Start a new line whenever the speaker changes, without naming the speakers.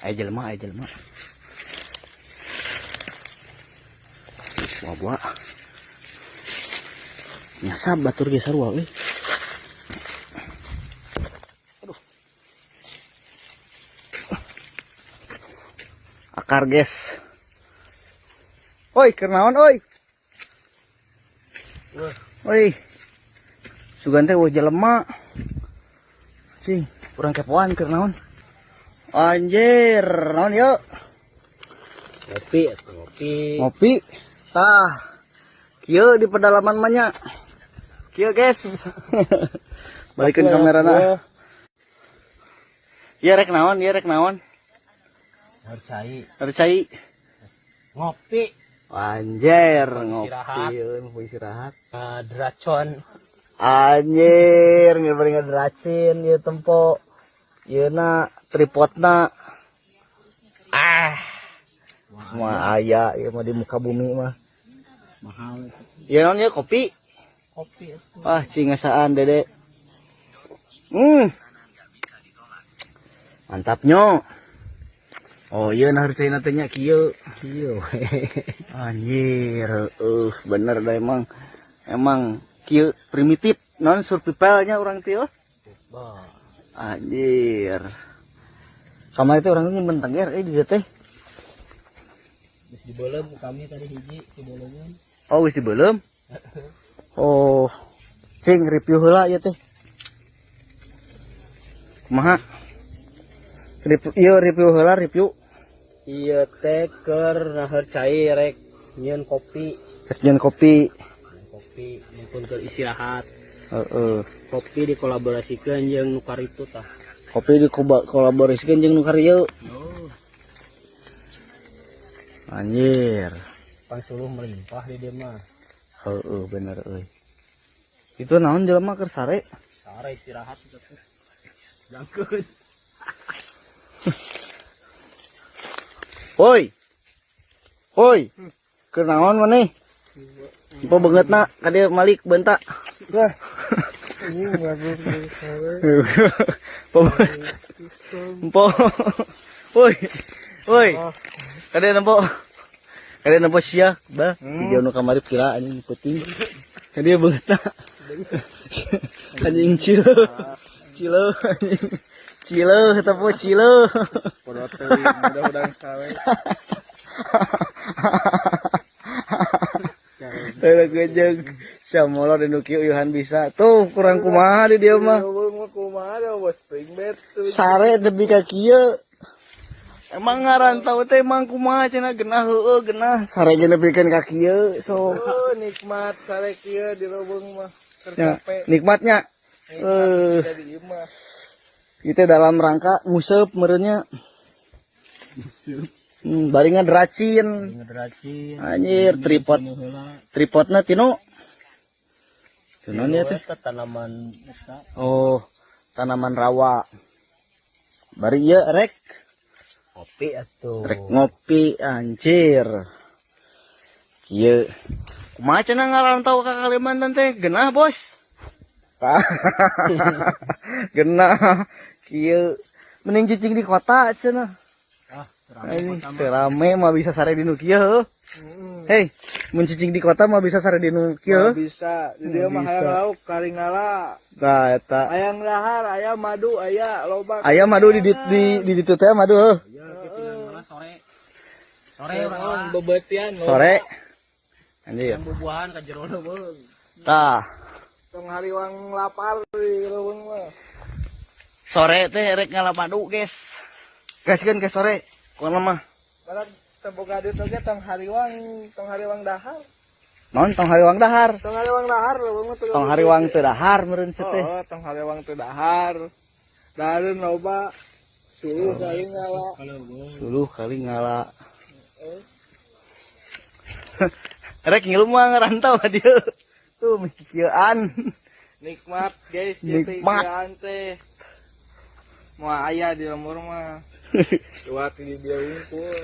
Aya jelema, aya jelema. Buah-buah. Nyasab batur ge sarua euy. Aduh. Akar, guys. Oi, keur naon oi? Oi. Sugan teh euweuh jelema. Cing, urang kepoan keur naon. Anjir, naon yeuh?
Ngopi, ngopi.
Ngopi. Tah. Kieu di pedalaman mah nya. Kieu, guys. Balikeun kamerana. Ieu rek naon? Ieu rek naon?
Cai.
Rek cai.
Ngopi.
Anjir, ngopi.
Istirahat.
Euy, mau istirahat.
Dracon.
Anjir, nggak ngedracin ieu tempo. Ieu na tripodna. Ah. Semua aya ieu mah di muka bumi mah.
Mahal.
Ieu naon ieu, kopi?
Kopi.
Ah, cing ngasaan Dede. Mantapnya. Oh iya, nah harus teh nya kieu.
Kieu.
Anjir, bener dah emang. Emang kieu primitif, non survivalnya orang teh.
Bah.
Anjir. Kamari teh urang nyimpen tengger di dieu teh.
Geus dibeuleum kami tadi hiji si bolongan.
Oh, geus dibeuleum. Oh. Cing review heula ieu teh. Kumaha? Review, ieu review heula, review.
Ieu teh keur naheur cai rek nyieun kopi.
Rek nyieun kopi.
Kopi mumpun keur istirahat.
Heeh.
Kopi dikolaborasikeun jeung nu karitu tah.
Kopi dikolaborasikeun jeung nu karieu.
Oh.
Anjir.
Pangsuluh melimpah di dieu mah.
Heeh, bener euy. Itu naon jelema keur sare?
Sare istirahat itu teh. Jangkeun.
Woi. Woi. Keur naon maneh? Empo beungeutna ka dieu malik bentak.
Wah. Ini bagus sare.
Empo beungeut. Empo. Woi. Woi. Ka dieu nempo. Ka dieu nempo sia, bah. Video nu kamari pira anjing peuting. Ka dieu beungeutna. Anjing cile. Cile anjing. Cile eta po cile.
Podo teuing mudah-mudahan sare.
Teu gejeng. Samolo di nu kieu uyuhan bisa. Tuh kurang kumaha di dieu mah.
Kumaha da bos spring bed tuh.
Sare tepi ka kieu. Emang ngarantau teh emang kumaha cenah genah heueuh genah. Sare ge nepikeun ka kieu so.
Oh, nikmat sare kieu di leuweung mah. Keur
Ya,
capek.
Nikmatnya.
Nikmat jadi ieu mah.
Kita dalam rangka nguseup meureunnya. Bari ngadracin.
Ngadracin.
Anjir, tripod. Tripodna tinu. Tinu nya teh.
Eta tanaman eta.
Oh, tanaman rawa. Bari ieu rek
kopi atuh.
Rek ngopi anjir. Kieu. Kumaha cenah ngarantau ka Kalimantan teh? Genah, Bos. Genah. Kieu mending cicing di kota cenah.
Ah, rame
Ini
kota mah.
teu rame mah bisa sare di nu kieu heuh. Hei, mun cicing di kota mah bisa sare di nu kieu.
Mah bisa. Di dieu mah hayang lauk karingala.
Tah eta.
Hayang dahar, aya madu, aya loba.
Aya madu di ditu teh madu heuh.
Iya, tinggal malah sore. Sore urang lah.
Bebetian loba.
Sore. Anjir.
Yang bubuahan ka jero leuweung.
Tah.
Tong hariwang lapar di leuweung mah.
Sore teh rek ngala madu, guys. Gaskeun ke sore. Kumaha mah?
Barak teu boga duit oge tong hariwang dahar.
Naon tong hariwang dahar?
Tong hariwang dahar leuweung mah teu
Tong hariwang teu dahar meureun teh.
Oh, tong hariwang teu dahar. Dahareun loba. Suluh kali ngala.
Suluh kali ngala. Rek ngilu mah ngerantau ka dieu. Tuh mikieuan.
Nikmat, guys, ieu teh
Nikmat.
kieuan teh. Moal aya di lembur mah. Luak di dieu unggul.